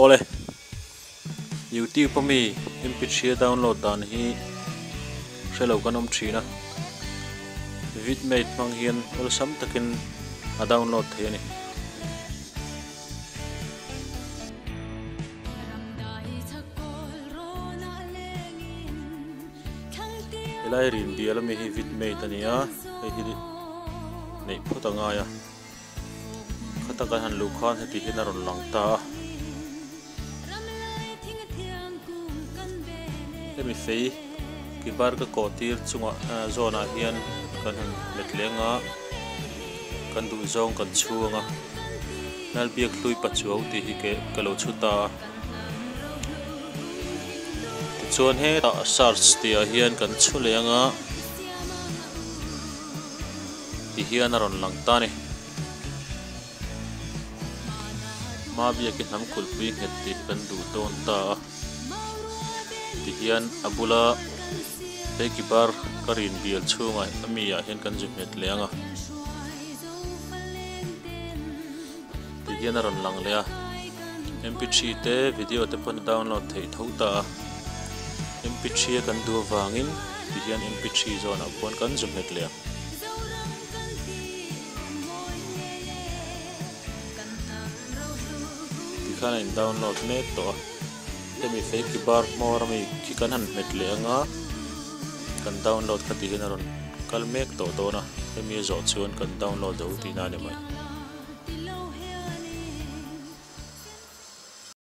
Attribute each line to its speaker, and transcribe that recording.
Speaker 1: Awle, YouTube a mi mp3 a download dan hi hre lo kan awm thin a, Vidmate hmang hian awlsam takin a download thei a ni. Helai rin bial ami hi Vidmate a ni a, hei hi neih phawt a ngai a. Khata kan han luh khan heti hian a rawn lang ta a. Hemi fei ki bar ka kawh tir chungah zawnah hian kan han let leng a, kan duh zawng kan chhung a, Lalbiak hlui pachuau tih hi ke ka lo chhu ta a. Tichuan hetah search tih ah hian kan chhu leh ang a. Ti hian a rawn lang ta a ni. Hma biak hi hnam kulhpui nghet tih hi kan duh dawn ta a. Ti hian a bula he kibar ka rin bial chhungah a mi ah hian kan zu nghet leh ang a. Ti hian a rawn lang leh a. Mp3 te video te pawn a download theih tho ta a. Mp3 a kan duh avangin ti hian mp3 zawnah khuan kan zu nghet leh ang. Ti khan a in download mek tawh a. Hemi fei ki bar hmawr ami khi kan han hmet leh ang a. Kan download kha ti hian a rawn kal mek tawh dawn a. Hemi a zawh chuan kan download zo tihna a ni mai.